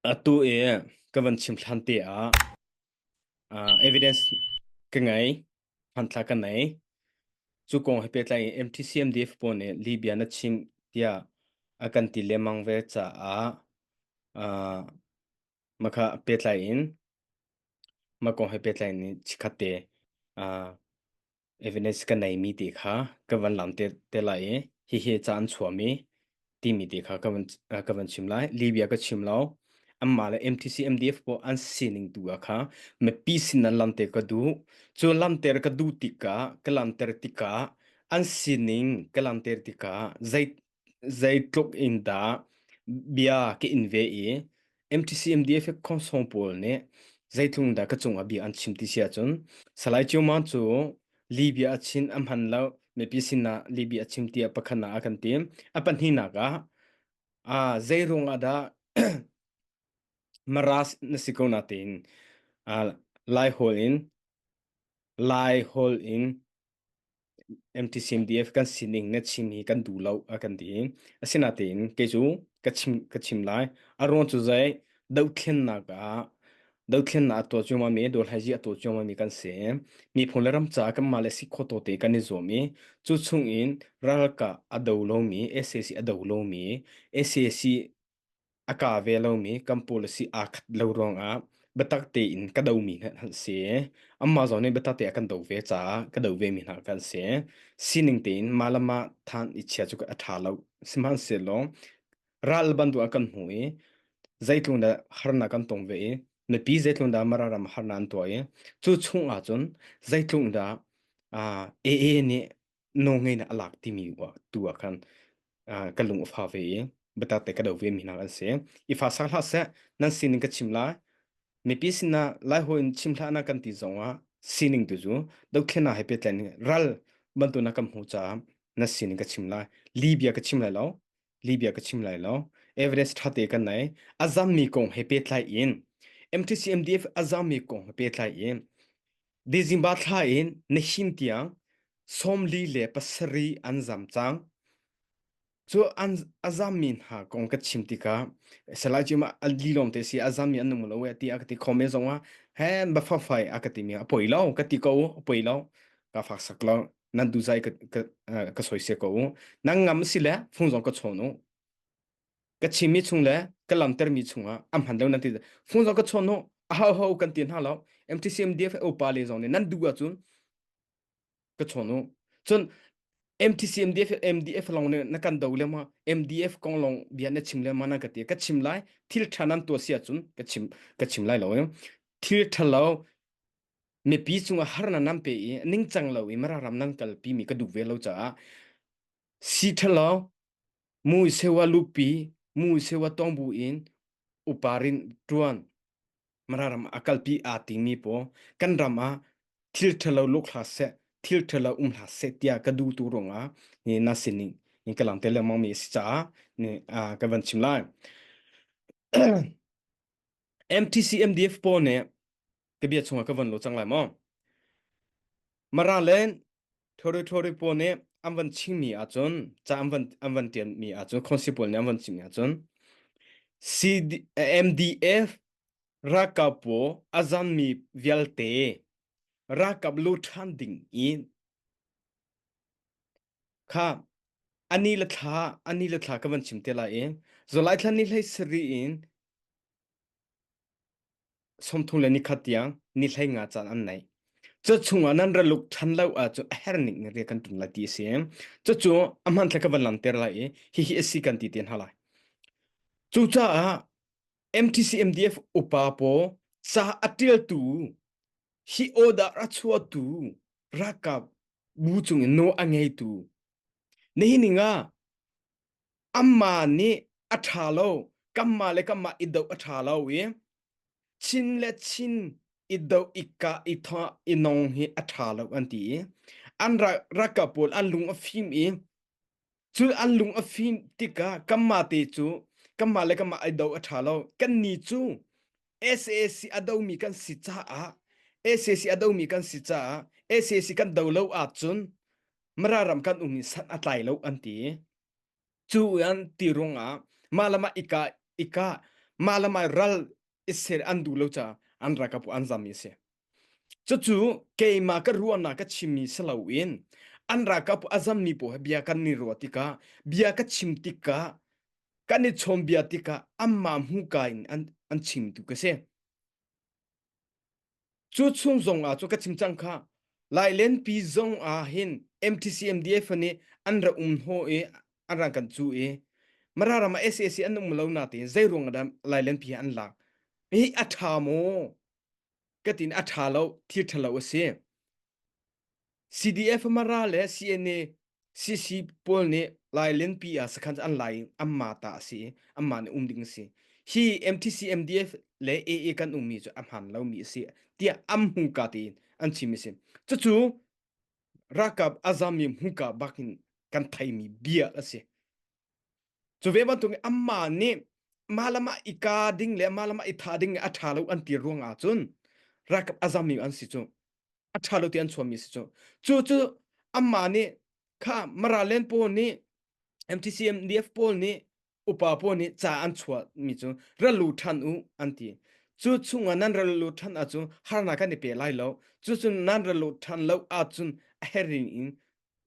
Atu i ka van chim hlan te ah evidence ka ngei, hmanthlak ka nei. Cu kong he pehtlai in MTCMDF pawl nih Libya na chim tiah a kan ti lengmang ve caah uh, makha pehtlai in mah kong he pehtlai in chikkhat te uh, evidence ka neimi ti kha ka van lam te, te lai i hihi ca an chuahmi timi ti kha ka van, ka van chim lai. Libya ka chim lo. Anmah le MTC MDF pawl an sining tu ah kha mipi sin an lamter ka duh. Cu lamter ka duh tikah, ka lamter tikah an sining ka lamter tikah zei zeitluk in dah bia ka in ve i MTC MDF khawngsawng pawl nih zeitluk in dah ka cungah bia an chim ti si ahcun Salai Ciuman cu Libya a chin a hman lo mipi sinah Libya a chim tiah pakhat ah a kan ti. A pahnihnak ah ah zei ruang ah dah Maras na si ko natein ah Lai hawl in Lai hawl in MTCMDF kan sining na chim hi kan duh lo a kan ti. Asinain kei cu ka chim ka chim lai. A ruang cu zei dothlennak ah dothlennak a tuah cuahmah mi dawlhaizi a tuah cuahmah mi kan si. Miphun le ram caah kanmah le si khawh tawte kan i zuam i cu chung in ralkah a do lomi SAC a do lomi SAC a ka ve lomi kan policy aa khat lo ruangah biatak tein ka domi hna an si. Amah zong nih biatak tein a kan do ve caah ka do vemi hna kan si. Sining tein mah le mah than i chia cu a ṭha lo. Sihmanhsehlaw ral bantuk ah kan hmu i zeitluk dah harnak kan tong ve i mipi zeitluk dah Mara ram harnak an tuah i cu chung ahcun zeitluk dah AA nih nawlngeihnak a lak timi tu ah khan ka lung a fa ve i biatak te ka do ve mi hna an si. I fa sak hlah seh nan sining ka chim lai. Mipi sinah lai hawi in chim hlah na kan ti zong ah sining tu cu dothlennak he pehtlai in ral bantuk na kan hmuh caah na sining ka chim lai. Libya ka chim lai lo. Libya ka chim lai lo. Everest ṭha te kan nei. A zammi kong he pehtlai in MTC MDF a zammi kong he pehtlai in December thla in nihin tiang 47 an zam cang. Cu an a zammi hna kong ka chim tikah Salai Jim ah lilawm te si a zammi an um lo e ti a ka ti khome zong ah he bafafai a ka ti mi a poi lo ka ti ko a poi lo ka fak sak lo nan du zai ka ka ka soise ko nang ngam si le phung zong ka chawn u ka chimmi chung le ka lamtermi chungah a hman lo nan ti phone zong ka chawn no a ho ho kan ti hna lo MTC MDF upa le zong nih nan duh ahcun ka chawn u cun MTC MDF MDF long ne na kan do le ma MDF kong long bia na chim le ma na ka ti ka chim lai thil tha nan tua si ahcun ka chim ka chim lai lo thil tha lo mipi cungah harna nan pe i ningcang lo i mara ram nan kalpi mi ka duh ve lo caah si thalo Mu sewa lupi, mu sewa tongbu in uparin ṭuan Mararam a kalpi aa tingmi paw kan ram ah thil ṭhalo luk hlah seh, thil ṭhalo um hlah seh tiah ka duh tu ruangah ni na sining in ka langter lengmang mi a si caah ni ka van chim lai. MTC MDF pawl nih ka bia chungah ka van lo cang lai maw? Mara le Territory pawl nih an van chimmi ahcun ca an van an van ṭianmi ahcun council pawl nih an van chimmi ahcun CD, MDF ralkap pawl a zammi vialte ralkap lu ṭhan ding in kha ani le thla ani le thla ka van chim te lai i July thla ni hlei sarih in 30 le nikhat tiang ni 15 caan an nei. Cu chungah nan ra luk ṭhan lo ahcun a herh ning in rian kan ṭun lai ti a si. Cucu a hmanthlak ka van langhter lai i hihi a si kan ti te hna lai. Cucaah MTC MDF upa pawl ca a ṭialtu hi order a chuahtu ralkap bu cung in nawl a ngeitu nihin ning ah Amah nih a ṭha lo, kanmah le kanmah i doh a ṭha lo i chin le chin i doh i kah i thah i nong hi a ṭha lo an ti i an ralkap pawl an lung a fim i cu an lung a fim tikah kanmah te cu kanmah le kanmah i doh a ṭha lo. Kannih cu SAC a domi kan si caah SAC a domi kan si caah SAC kan do lo ahcun Mara ram kan um i san a tlai lo an ti. Cu an ti ruangah mah le mah i kah i kah. Mah le mah ral i ser an duh lo caah an ralkap an zam mi a si. Cucu keimah ka ruahnak ka chimmi si loin an ralkap a zammi pawl he bia kan i ruah tikah bia ka chim tikah kan i chawnbia tikah anmah hmuka in an, an chimtu ka si. Cu chung zong ah cu ka chim cang kha Lailenpi zong ah hin MTC MDF nih an ra um hnaw i an ra kan cu i Mara ram ah SAC an um lo na tein zei ruang ah Lailenpi hi an lak hi a ṭha maw ka tin a ṭha lo thil ṭha lo a si CDF Mara le CNA CC pawl nih Lailenpi ah sakhan an lai amma ta a si i amma nih um ding a si. Hi MTC MDF le AA kan ummi cu a hmaan lomi a si tiah am hmuka tein an chim a si. Cucu ralkap a zami hmuka bak in kan theimi bia a si. Cu ve bantuk in amma nih mah le mah i ka ding le mah le mah i tha ding a ṭha lo an ti ruang ahcun ralkap a zami an si cu. A ṭha lo ti an chuahmi si cu. Cu cu amah nih kha Maralen pawl nih MTC MDF pawl nih upa pawl nih ca an chuahmi cu ra lu ṭhan u an ti. Cu chungah nan ra lu ṭhan ahcun harnak kan i pe lai lo. Cu cu nan ra lu ṭhan lo ahcun a herring in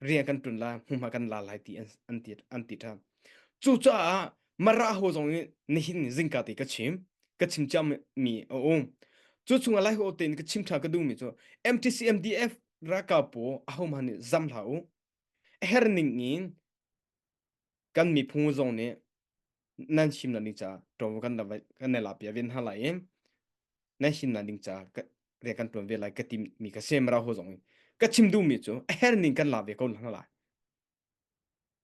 rian kan ṭun lai hmunhma kan la lai ti an, an ti an ti ṭhan. Cucaah Mara ho zong nih nihin zingka te ka chim ka chim ciami a um. Cu chungah lai ho tein ka chim ṭha ka duhmi cu MTC MDF ralkap pawl ahohmanh nih zam hlah u. A her ning in kan miphun zong nih nan himnak ding caah ṭuanvo kan kan la piak ve hna lai i nan himnak ding caah rian kan ṭuan ve lai ka timi ka si Mara ho zong in ka chim duhmi cu a her ning kan la ve ko hna lai.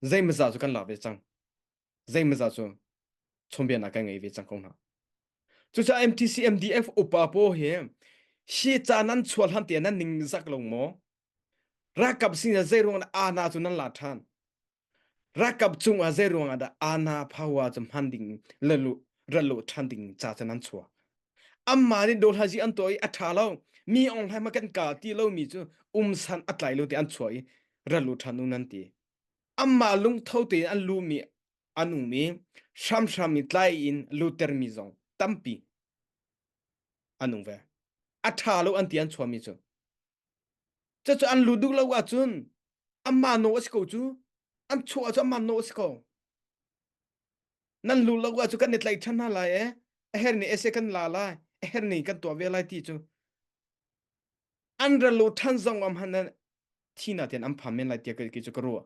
Zeimaza cu kan la ve cang. Zeimaza cu chawnbiaknak kan ngei ve cang ko hna. Cucaah MTC MDF upa pawl hi hi ca nan chuah hlan te nan ning zak lo maw? Ralkap sin ah zeiruang dah ana cu nan la ṭhan? Ralkap cung ah zeiruang ah dah ana power cu hman ding le lu ral lu ṭhan ding ca cu nan chuah? Amma nih dawlhazi an tuah i a ṭha lo. Mi ong hlai ma kan ka ti lomi cu umsan a tlai lo ti an chuah i ral lu ṭhan u nan ti. Amma lungtho tein an lumi an um i hramhram i tlai in lutermi zong tampi an um ve. A ṭha lo an ti an chuahmi cu. Cucu an lut duh lo ahcun amah naw a si ko cu. An chuah ahcun amah naw a si ko. Nan lut lo ahcun kan i tlaih ṭhan hna lai e. A her nih ese kan la lai. A her nih kan tuah ve lai ti cu. An ra lu ṭhan zong am han thi na tian an phan men lai tiah kei cu ka ruah.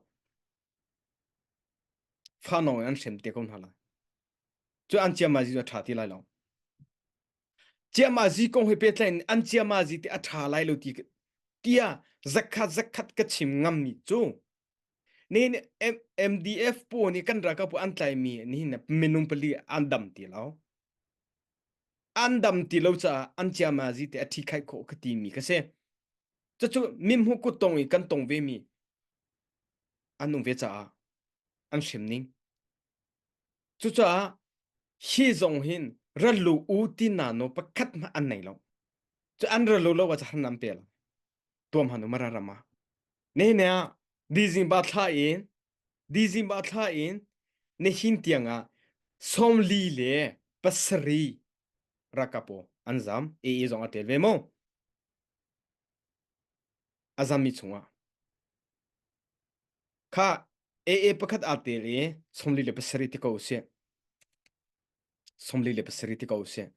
Fa naw in an hrem te ko hna lai. Cu an ciamazi cu a ṭha ti lai lo. Ciamazi kong he pehtlai in an ciamazi ti a ṭha lai lo ti tiah zakhat zakhat ka chim ngammi cu nihin MDF pawl nih kan ralkap an tlaimi nihin minung pali an dam ti lo. An dam ti lo caah an ciamazi te a ṭhi khai khawh ka timi ka si. Cucu mimhu kut tong i kan tong ve mi an um ve caah an hrem ning. Cucaah hi zong hin ral lu u ti na no pakhat hmanh an nei lo. Cu an ral lu lo ah han an pe lo. Tuam han um ra rama. Ne ne ah dizing ba thla in dizing ba thla in nihin tiang ah 47 rakapo an zam AA zong a tel ve mo a zam mi chungah Kha AA pakhat aa tel i 47 ti ko usih. 47 ti ko usih.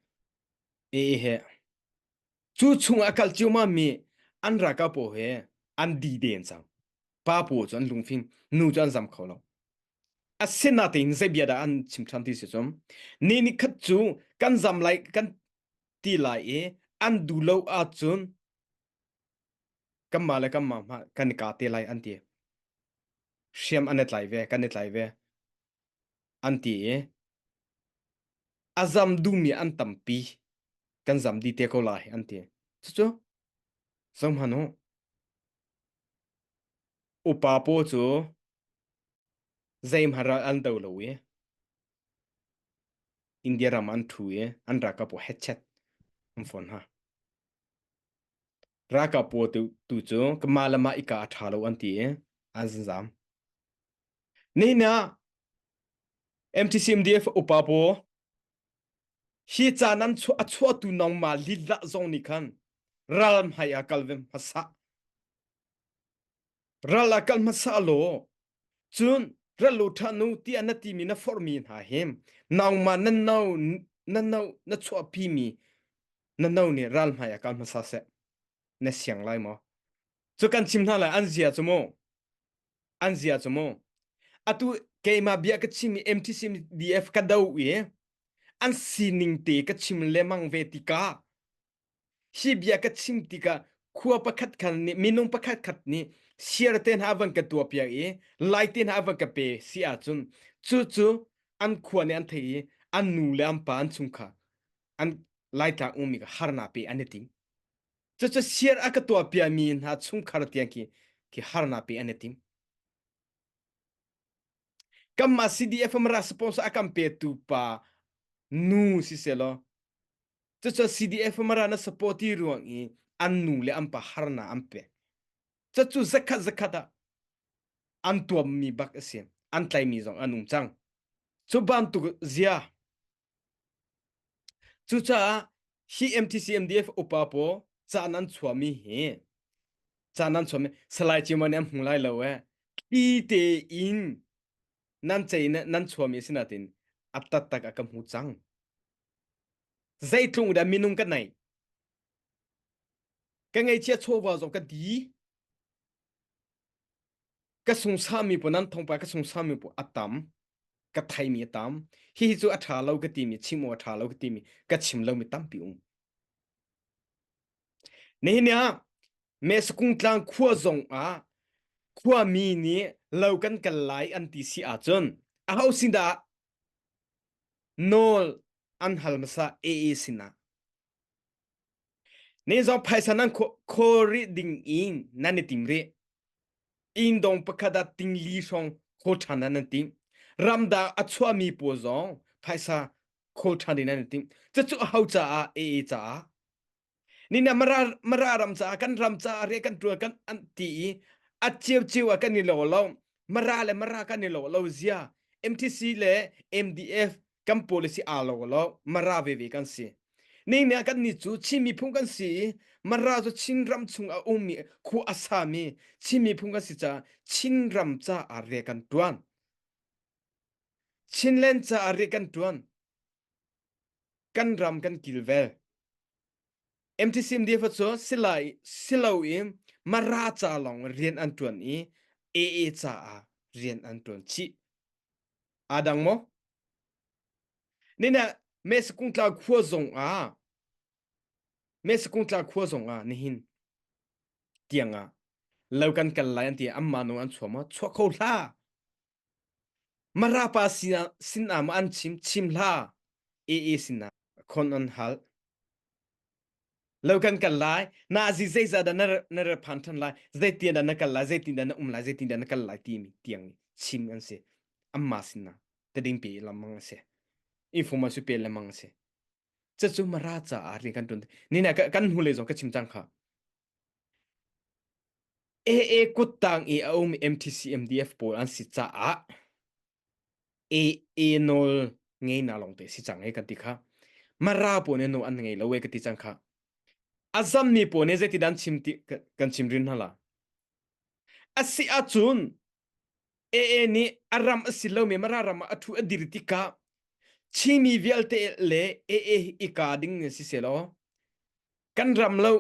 AA he cu chung ah kal ciammam mi an ralkap pawl he an di den cang. Pa pawl cu an lungfim, nu cu an zam kho lo. Asinain zei bia dah an chim ṭhan ti si cun ni ni khat cu kan zam lai kan ti lai i an duh lo ahcun kanmah le kanmah hmah kan i ka te lai an ti. Hriam an i tlai ve, kan i tlai ve an ti i a zam duhmi an tampi. Kan zam dih te ko lai an ti. Cucu zohhmanh u. Upa pawl cu zeihmanh ral an do lo i India ram an ṭhu i an ralkap pawl hetchet an fawn hna. Ralkap pawl tu, tu cu kanmah le mah ika a ṭha lo an ti i an zam. Nihin ah MTCMDF upa pawl. Hi ca nan chuah a chuahtu nangmah lila zong nih khan ral hmai ah kal ve hmasa. Ral ah kal hmasa law cun ral lo ṭha nu tiah na timi na forhmi hna hi nangmah na no na no na chuahpimi na no nih ral hmai ah kal hmasa seh. Na siang lai maw? Cu kan chim hna lai an zia cu mu. An zia cu mu. Atu keimah bia ka chim i MTCDF ka do i an sining te ka chim lemang ve tikah hi bia ka chim tikah khua pakhat khan nih minung pakhat khat nih share te hna van ka tuah piak i like te hna van ka pe si ahcun cu cu an khua nih an thei i an nu le an pa an chungkhar an laitlang ummi ka harnak pe an i tim cucu share a ka tuah piami hna chungkhar tiang khi khi harnak pe an i tim Kanmah CDF mara sponsor a kan petu pa nu si selaw cucu CDF mara na support ti ruang i an nu le an pa harna an pek. Cucu zakhat zakhat ah an tuammi bak a si. An tlaimi zong an um cang. Cu bantuk zia Cucaah hi MTC MDF upa pawl ca nan chuahmi hi ca nan chuahmi Salai Cima nih an hmu lai lo eh. Thli tein nan cei nan chuahmi a si natin a taktak a ka hmu cang. Zeitlung dah minung ka nei. Ka ngeichia chawva zong ka di. Ka sungsami pawl nan thongpa ka sungsami pawl a tam. Ka theimi a tam. Hihi cu a ṭha lo ka timi chim aw a ṭha lo ka timi ka chim lomi tampi um. Nihin ni ah Mesakung tlang khua zong ah khuami nih lo kan kal lai an ti si ahcun aho sin dah nawl an hal hmasa AA sinah. Ni zong phaisa nan khawl rih ding in nan i tim rih. Inn dong pakhat ah tingli hrawng khawl ṭhan nan tim. Ramdang a chuahmi pawl zong phaisa khawl ṭhan ding nan i tim. Cucu aho caah AA caah. Nina Mara, Mara ram caah kan ram caah rian kan ṭuan kan an ti i a ciocio ah kan i lo lo. Mara le Mara kan i lo lo zia. MTC le MDF kan policy aa lo lo. Mara veve kan si. Ning nih kan ni cu Chin miphun kan si i Mara cu Chin ram chung a ummi khua a sami Chin miphun kan si caah Chin ram caah rian kan ṭuan. Chinland caah rian kan ṭuan. Kan ram kan kilvel. MTCMDF cu silai silo i Mara ca lawng rian an ṭuan i AA caah rian an ṭuan chih. Aa dang maw? Nina Mesakungtla khua zong ah Mesakungtla khua zong ah nihin tiang ah lo kan kal lai an ti amma nu an chuah maw chuah kho hlah Mara pa sinah sinah maw an chim chim hlah AA sinah khon an hal lo kan kal lai na zi zeizah dah na na ra phan than lai zeitin dah na kal lai zeitin dah na um lai zeitin dah na kal lai timi tiang chim an si amma sinah tading pe lamang a si information pe lamang a si cucu mara caah rian kan ṭuan ni na kan hnu le zong ka chim cang kha AA kuttang i a um MTC MDF pawl an si caah AA nawl ngei na lawng te si cang e kan ti kha mara pawl nih nawl an ngei lo e ka ti cang kha azam ni pawl nih zeiti dan chim ti kan chim rin hala asi ahcun AA nih a ram a si lomi Mara ram ah a thu a dir tikah Chinmi vialte le AA i ka ding ni si selaw kan ram lo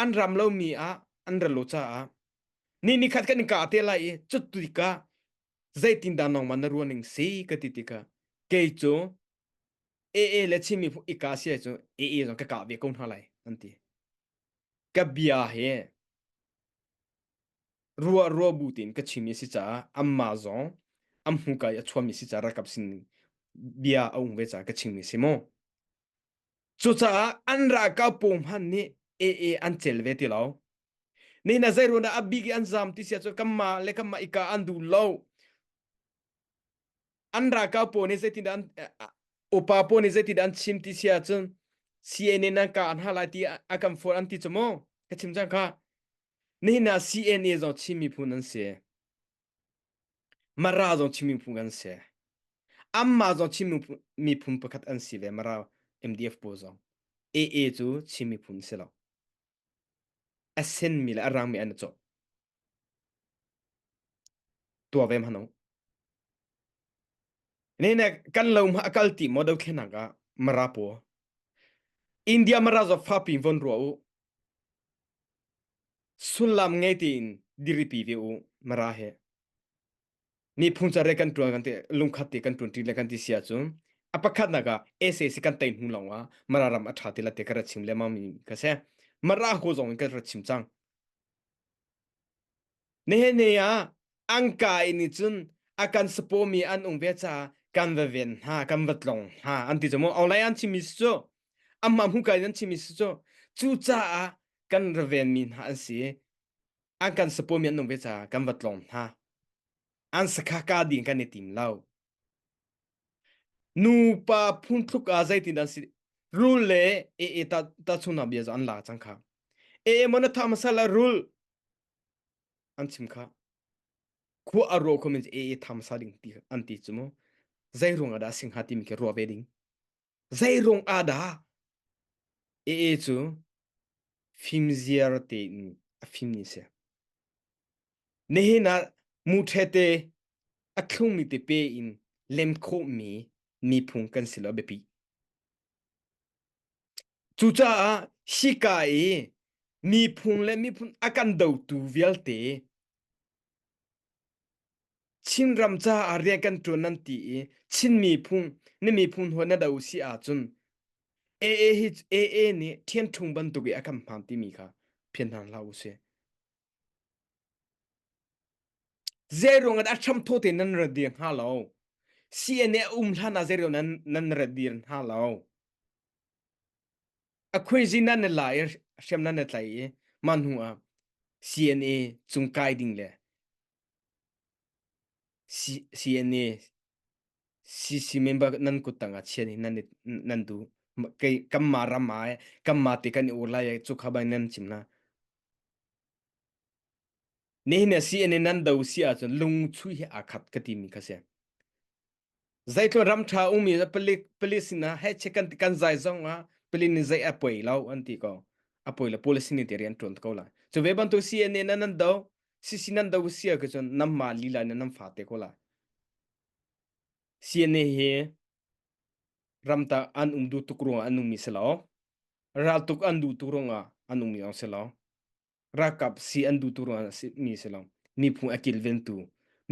an ram lomi ah an ra lo caah ni ni khat kan i ka te lai i cut tikah zeitin dah nangmah na ruaning si ka ti tikah kei cu AA le Chinmi i ka si cu AA zong ka kah ve ko hna lai an ti ka bia he ruah ruah bu tein ka chim i si caah anmah zong an hmuka i a chuahmi si caah ralkap sin bia a um ve caah ka chimmi si mu. Cucaah an ralkap pawl hmanh nih AA an cel ve ti lo. Nihin ah zei ruang dah a bik i an zam ti sia cu kanmah le kanmah i kah an duh lo. An ralkap pawl nih zeitindah an upa pawl nih zeitindah an chim ti sia cun CNA nan kah hna lai ti a kan forh an ti cu mu. Ka chim cang kha. Nihin ah CNA zong Chin miphun an si. Mara zong Chin miphun kan si. Amma zong Chin miphun pakhat an si ve. Mara. MDF pawl zong. AA cu Chin miphun si lo. A senmi le a rangmi an i cawh. Tua ve hmanh u. Ne ne kan lo ma a kal ti maw dothlenak ah Mara paw. India Mara zo fa pin von rua u. Sullam ngei tiin diripi ve u Mara he. Miphun ca re kan ṭuan kan ti lungkhat te kan ṭuan ṭi le kan ti si ahcun a pakhatnak ah SAC kan tei hnu lawng ah Mara ram a ṭha ti la te ka ra chim lengmang mi ka si. Mara ho zong in ka ra chim cang. Nihin ni ah angka in cun a kan support mi an um ve caah kan va ven hna kan va tlong hna an ti cu mu online an chimmi si cu amah hmuka in an chimmi si cu cucaah kan ra ven mi hna an si an kan support mi an um ve caah kan va tlong hna an sakha ka ding kan i tim lo nupa phungthluk ah zeitin an si rul le e e ta ta chung bia an la cang kha e e mon tha masala rul an chim kha khua a ro kho min e e tham sa ding ti an ti chu mu zei ruang ah dah singha timi khi ruah ve ding zei ruang ah dah e e cu fimziar tein a fim ni si nihin ah mu the te a thlungmi te pe in lem khawhmi miphung kan si lo biapi Cucaah hika i miphung le miphun a kan dotu vialte Chinram caah rian kan ṭuan nan ti i Chin miphun na miphun hawi na do si ahcun AA hi AA nih ṭhianṭhung bantuk i a kan hman timi kha phian hna hlah usih. Zeiruang ah a hramthawh tein nan ra dir hnga lo? CNA a um hlan ah zeiruang nan nan ra dir hnga lo? A khuaizi nan i la i hriam nan i tlai i mah hnu ah CNA cung kai ding le CNA CC member nan kut tang ah chian hi nan nan duh. Kei kanmah ram ah kanmah te kan i ur lai cu kha bai nan chim na. Nihin ah CNA nan do si ahcun lungchuih hi aa khat ka timi kha si. Zeitluk ram ṭha ummi palik police sinah hei check kan kan zai zong ah palik nih zei a poi lo an ti ko. A poi lo police nih ti rian ṭuan ko lai. Cu ve bantuk CNA nan nan do CC nan do si ah cun nan mah lila in nan fa te ko lai. CNA hi ramta an um duh tuk ruangah an ummi si lo. Raltuk an duh tuk ruangah an ummi zong si lo. Ralkap si an duhtu ruangah a si mi si lo. Miphun a kilventu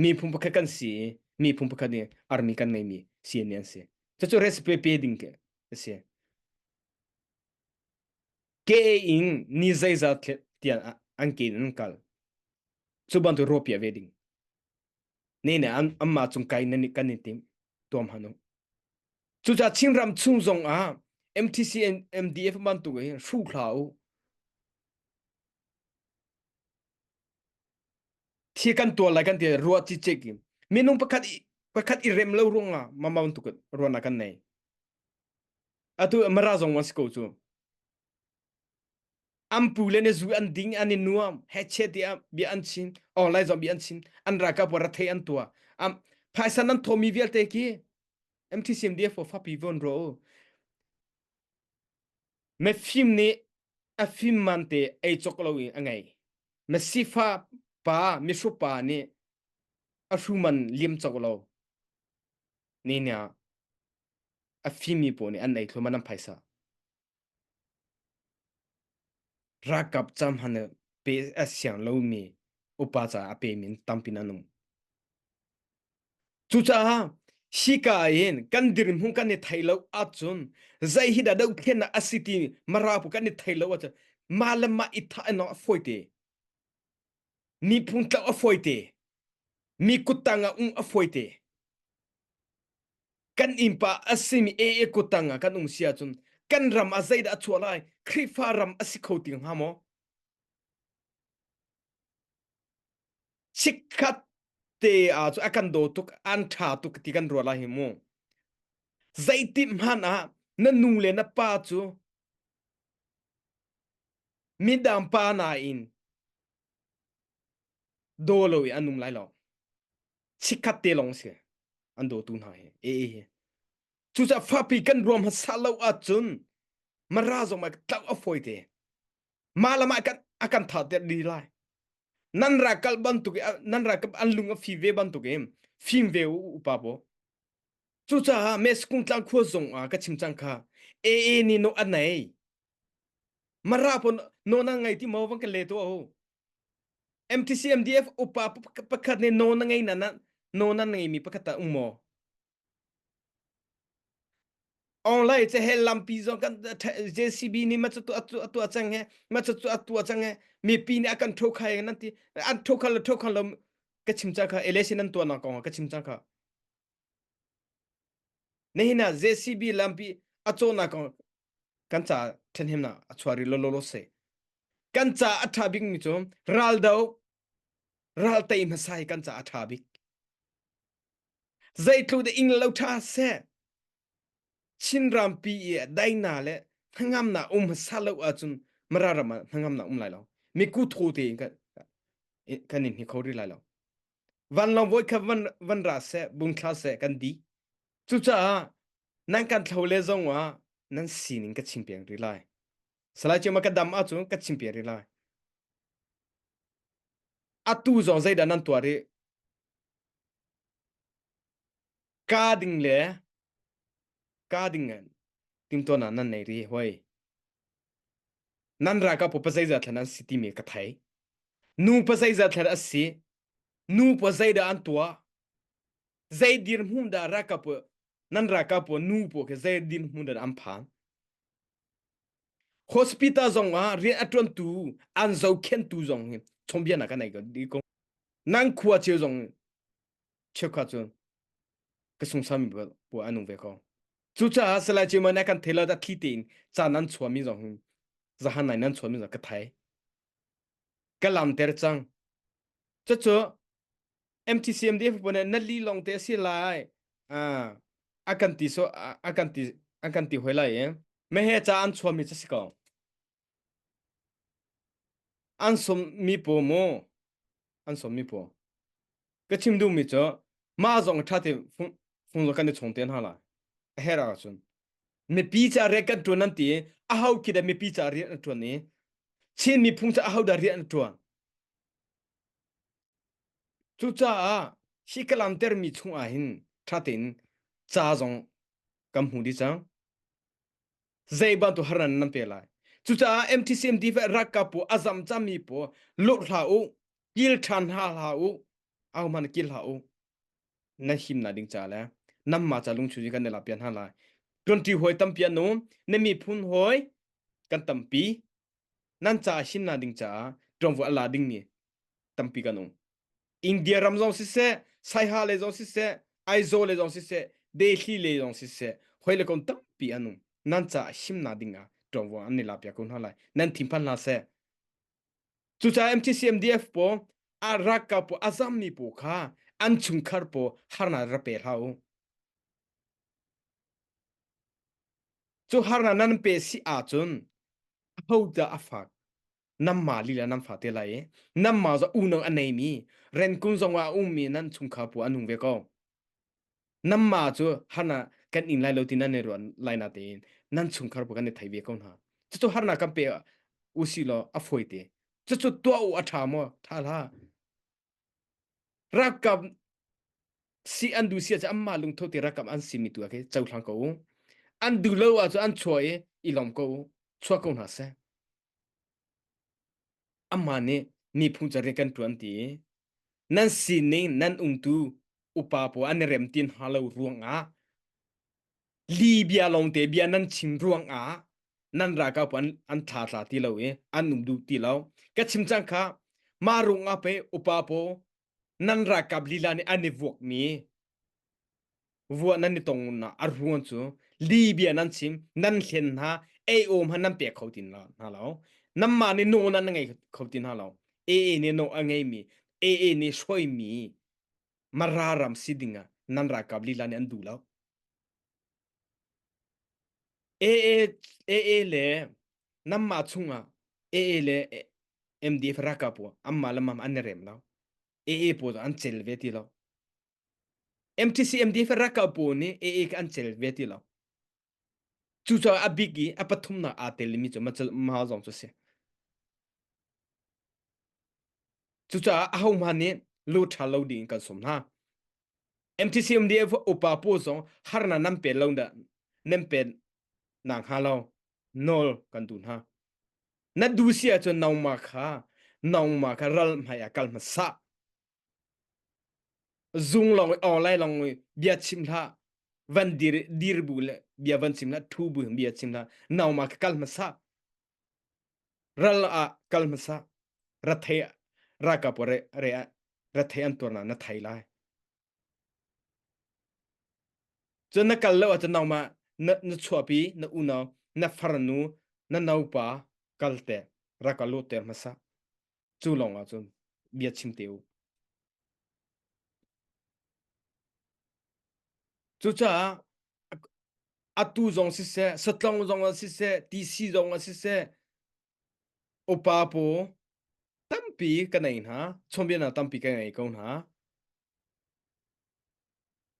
miphun pakhat kan si i miphun pakhat nih army kan ngeimi CNA an si. Cucu recipe pe ding ke a si. KA in ni zeizat tiang an ke in an kal. Cu bantuk ruahpiah ve ding. Ne ne an anmah cung kai nan kan i tim tuam hanu. Cucaah Chinram chung zong ah MTC MDF bantuk hi hru hlah u. Thi kan tuar lai kan ti ruah ci cek in minung pakhat pakhat i rem lo ruangah mama bantuk ruahnak kan nei. Atu mara zong wan si ko cu. An pu le ne zu an ding an i nuam he che ti bia an chim online zong bia an chim an ralkap wa rathei an tua am phaisa nan thomi vialte ki MTCMDF fapi von ro Mifim nih a fim man te ei cawk lo in a ngei. Masifa pa mihru pa nih a hru man liam cawk lo. Ni nia a fimmi pawl nih an ei thlu man an phaisa. Ralkap cam han pe a siang lomi upa caah a pemi in tampi an um. Cucaah hika hin kan dirhmun kan i thei lo ahcun zei hi dah dohthlennak a si ti marapu kan i thei lo ahcun mah le mah i thah in a fawi te. Miphun tloh a fawi te. Mi kuttang ah um a fawi te. Kan innpa a simi AA kuttang ah kan um si ahcun kan ram ah zeidah a chuah lai? Khrihfa ram a si kho ti hnga maw? Chikkhat te ah cu a kan daw tuk an ṭha tuk ti kan ruah lai hi mu. Zeitik hmanh ah na nu le na pa cu midang pa nain daw lo i an um lai lo. Chikkhat te lawng si an dawtu hna hi. E hi. Cucaah fapi kan ruam hmasa lo ahcun Mara zong ah tlau a fawi te. Mah lam ah kan a kan thah ter dih lai. Nan rakal bantuk nan rakap an lung a fi ve bantuk in fim ve u upa paw. Cucaah Meskung tlang khua zong ah ka chim cang kha AA nih no a nei. Mara paw no na ngei ti maw van kan le tu o. MTC MDF upa pakhat nih no na ngei na no na ngei mi pakhat ta um maw? Online che he lampi zong kan JCB nih ma cu tu atu a cang he ma cu tu atu a cang he mipi nih a kan tho khai nan ti an tho khan lo tho khan lo ka chim cang kha election nan tuah nak kong ka chim cang kha nihin ah JCB lampi a cawnak kong kan ca ṭhenhemnak a chuah rih lo lo lo se kan ca a ṭha bik mi cu raldo ral tei hmasa hi kan ca a ṭha bik Zeitluk dah ing lo ṭha seh. Chinrampi i daina le hnangamnak um hmasa lo ahcun Mara ram ah hnangamnak um lai lo. Miku thaw tein kan kan in hni kho rih lai lo. Vanlawng voi khat van van ra seh, bung thla seh kan di. Cucaah nan kan thlo le zong ah nan sining ka chim piak rih lai. Salai Ciama ka dam ahcun ka chim piak rih lai. Atu zong zeidah nan tuah rih? Ka ding le ka ding timtuahnak nan nei rih hoi. Nan ralkap pawl pazeizat thlan an si timi ka thei. Nu pazeizat thlan a si. Nu pawl zeidah an tuah? Zei dirhmun dah ralkap pawl nan ralkap pawl nu pawl khi zei dirhmun dah an phan? Hospital zong ah rian a ṭuantu an zohkhenhtu zong hi chawnhbiaknak kan nei ko. Nan khua cio zong cheukhat cu ka sungsami pawl an um ve ko. Cucaah Salai Cima na kan thei lo da thli tein ca nan chuahmi zong hi zahan nai nan chuahmi zong ka thei. Ka lamter cang. Cucu MTCMDF pawl nih na li lawng te a si lai. Ah, a kan ti so a kan ti an kan ti hoi lai i mehe ca an chuahmi cu si ko. An sawmmi paw maw? An sawmmi paw. Ka chim duhmi cu mah zong ṭha te fung kan i chung te hna lai. A herh ahcun. Mipi ca rian kan ṭuan nan ti i aho khi dah mipi ca rian an ṭuan i Chin miphun ca aho dah rian an ṭuan? Cucaah hi ka lamtermi chung ah hin ṭha tein ca zong kan hmu dih cang. Zei bantuk harnak nan pe lai. Cucaah MTCMD ralkap pawl a zam cangmi pawl lurh hlah u, kil ṭhan hna hlah u, ahohmanh kil hlah u. Nan himnak ding ca le nanmah ca lungchun in kan i lakpiak hna lai. Ṭuanṭi hawi tampi an um, na miphun hawi kan tampi. Nan ca himnak ding caah ṭuanvo a la dingmi tampi kan um. India ram zong siseh, Saiha le zong siseh, Aizawl le zong siseh, Delhi le zong siseh, hoi le kom tampi an um. Nan caah himnak ding ah ṭuanvo an i lakpiak ko hna lai. Nan thinphan hlah seh. Cucaah MTCMDF pawl, a ralkap pawl, a zammi pawl kha an chungkhar pawl harnak rak pe hlah u. Cu harnak nan pe si ahcun ahodah a fak? Nanmah lila nan fa te lai i nanmah zong unau a neimi renkun zong ah a ummi nan chungkhar pawl an um ve ko. Nanmah cu harnak kan in lai lo ti nan i ruah lai na tein nan chungkhar pawl kan i thei ve ko hna. Cucu harnak kan pe usih law a fawi te. Cucu tuah u a ṭha maw? Ṭha hlah. Ralkap si an duh si ahcun anmah lungtho te ralkap an simi tu ah khi cohlang ko u. An duh lo ahcun an chuah i i lawm ko u. Chuah ko hna seh. Amah nih miphun ca rian kan ṭuan ti i nan sining nan umtu upa pawl an i rem ti hna lo ruangah Libya lawngte bia nan chim ruangah nan ralkap pawl an, an thla tla ti lo i an um duh ti lo. Ka chim cang kha mah ruangah pei upa pawl nan ralkap lila nih an i vuakmi vuah nan i tong na a ruang cu Libya nan chim nan hlen hna ei awm han nan pek kho tin la hna lo nanmah nih no nan ngei kho ti hna lo AA nih no a ngeimi AA nih hruaimi Mara ram si ding ah nan ralkap lila nih an duh lo AA AA le nanmah chungah AA le MDF ralkap pawl anmah le mah an i rem lo AA pawl an cel ve ti lo MTC MDF ralkap pawl nih AA ka an cel ve ti lo. Cucaah a bik i a pathumnak aa telmi cu mah zong cu a si. Cucaah ahohmanh nih lu ṭha lo ding in kan sawm hna. MTCMDF upa pawl zong harnak nan pe lo dah nan pe nak hnga lo nawl kan duh hna. Na duh si ahcun nangmah kha nangmah kha ral hmai ah kal hmasa. Zung lawng i online lawng i bia chim hlah. Van dir dir bu le bia van chim hlah, thu bu bia chim hlah. Nangmah kha kal hmasa. Ral ah kal hmasa. Rathei ralkap re re rathei an tuarnak na thei lai. Cun na kal lo ahcun nangmah na, na chuahpi, na unau, na farnu, na naupa kal te, rak ka lutter hmasa. Cu lawng ahcun bia chim te u. Cucaah atu zong siseh, satlong zong ah siseh, tisi zong ah siseh, upa paw tampi ka nei hna, chawnbiaknak tampi ka ngei ko hna.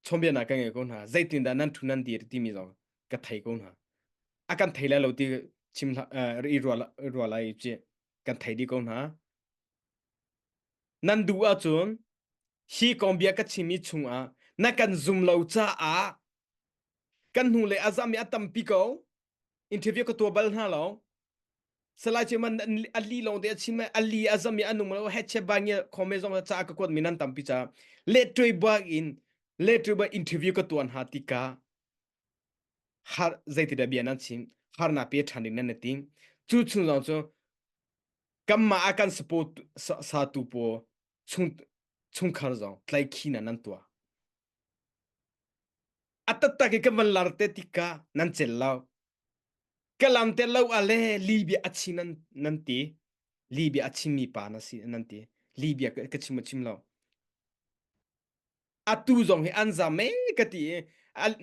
Chawnbiaknak ka ngei ko hna. Zeitindah nan thu nan dir timi zong ka thei ko hna. A kan thei lai lo ti chim hlah, i ruah lai ci kan thei dih ko hna. Nan duh ahcun hi kong bia ka chimmi chungah na kan zum lo caah kan hnu le a zam i a tampi ko. Interview ka tuah bal hna lo. Salai cu man a li lawng te a chim a li a zam i a nung lo headset ba nge khome zong ca ka kuat mi nan tampi ca le tuai bak in le tuai bak interview ka tuan ha tika har zeiti dah bia nan chim harna pe ṭhan ding nan na tim cu chung zong cu kanmah a kan support sa tu po chung chungkhar zong tlai khi na nan tua a taktak i kan van lar te tika nan cel lo Kalam te lo a le Libya a chi nan nan ti. Libya a chimmi pa na si nan ti. Libya ka, ka chim chim lo. Atu zong hi an zam me ka ti.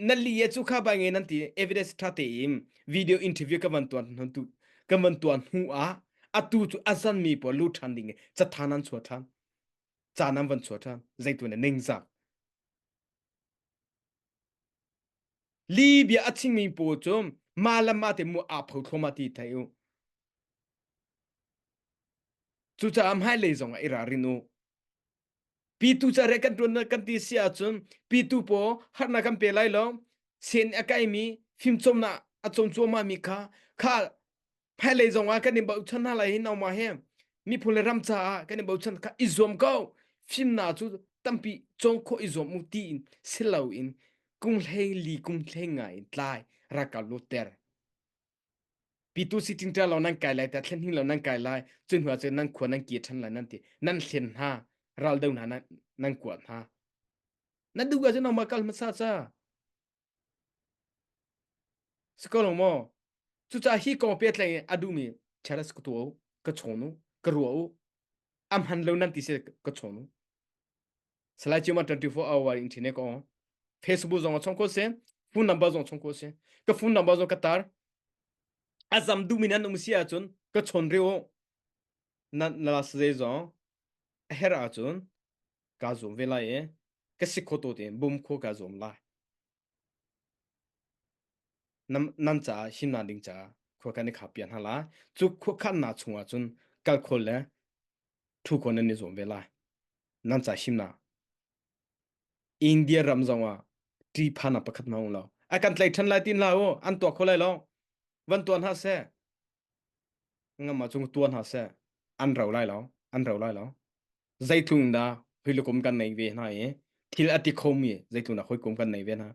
Na li e chu kha ba nge nan ti evidence tha te im video interview ka van tuan hnu tu ka van tuan hnu a atu chu azan mi po lu than ding chatha nan chua than cha nan van chua than zeitu ne ningzak Libia a chingmi pawl cu mah le mah te mu aa pho thluahmah ti thei u. Cucaah hmailei zong ah i ralrin u. Pitu ca re kan tuan kan ti si ahcun pitu paw harnak kan pe lai lo. Sen a kaimi fimcawmnak a cawm cuahmahmi kha kha hmailei zong ah kan i bochan hna lai hi nangmah he miphun le ram caah kan i bochan kha i zuam ko fimnak cu tampi cawng khawh i zuam u tiin si loin kum hlei li kum hlei nga in tlai ralkap lutter pitu si tingṭa lo nan kai lai ta thlen hing lo nan kai lai cun hnu ah cun nan khua nan kir ṭhan lai nan ti nan hlen hna ral do hna nan nan kuat hna na duh ahcun nangmah kal hmasa ca Si ko lo maw? Cucaah hi kong pehtlaih in a duhmi challenge ka tuah u, ka chawn u, ka ruah u. A hman lo nan ti si ka chawn u. Salai Chioma 24 hour internet ka on. Facebook zong a chong ko si, phone number zong chong ko si. Ka phone number zong ka tar. A zam duhmi nan um si ahcun ka chawn rih u. Na na la zong a herh ahcun kaa zuam ve lai i ka si kho to tein bum kho kaa zuam lai. Nan, nan caah himnak ding caah khua kan i khap piak hna lai. Cu khuakhannak chungah cun kal khawl le thu khawl nan i zuam ve lai. Nan ca himnak. India ram zongah ṭihphannak pakhat hmang lo. A kan tlai ṭhan lai tin hlah u, an tuah kho lai lo. Van tuah hna seh. Ngam ah cung tuah hna seh. An rau lai lo. An rau lai lo. Zeitlung dah hawikom kan nei ve hna i thil a ti khomi zeitlung dah hawikom kan nei ve hna.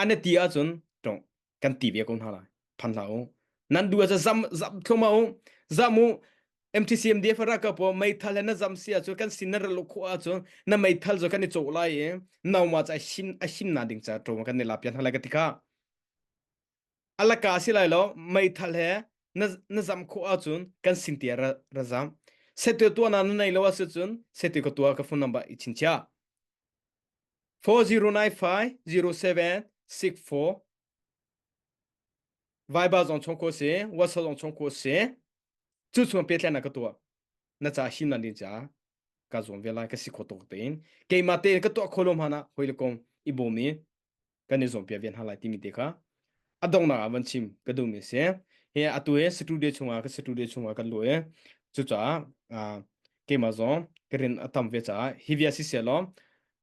An i ti ahcun tong kan ti ve ko hna lai. Phan hlah u. Nan duh ahcun zam zam thluahmah u. Zam u. MTCMDF ralkap pawl meithal he na zam si ahcun kan sin na ral khawh ahcun na meithal cu kan i cawh lai i nauma ca a him a himnak ding ca ṭawm kan i la piak hna lai ka ti kha. Alaka si lai lo meithal he na na zam khawh ahcun kan sin tiah ra, ra zam. Sete tuah na na nei lo ahcun sete ka tuah ka phone number i chinchiah. 4095 07 64 Viber zong chung ko si, WhatsApp zong chung ko si. Cu chung pehtlaihnak ka tuah. Na ca him nan din ca ka zuam ve lai ka si kho tuk tein. Keimah tein ka tuah kho lo hmana hoi le kong i bawm i kan i zuam piak ve hna lai timi te kha. A donghnak ah van chim ka duhmi a si. Hi atu hi studio chungah ka studio chungah kan luh i cucaah keimah zong ka rian a tam ve caah hi via si seh law.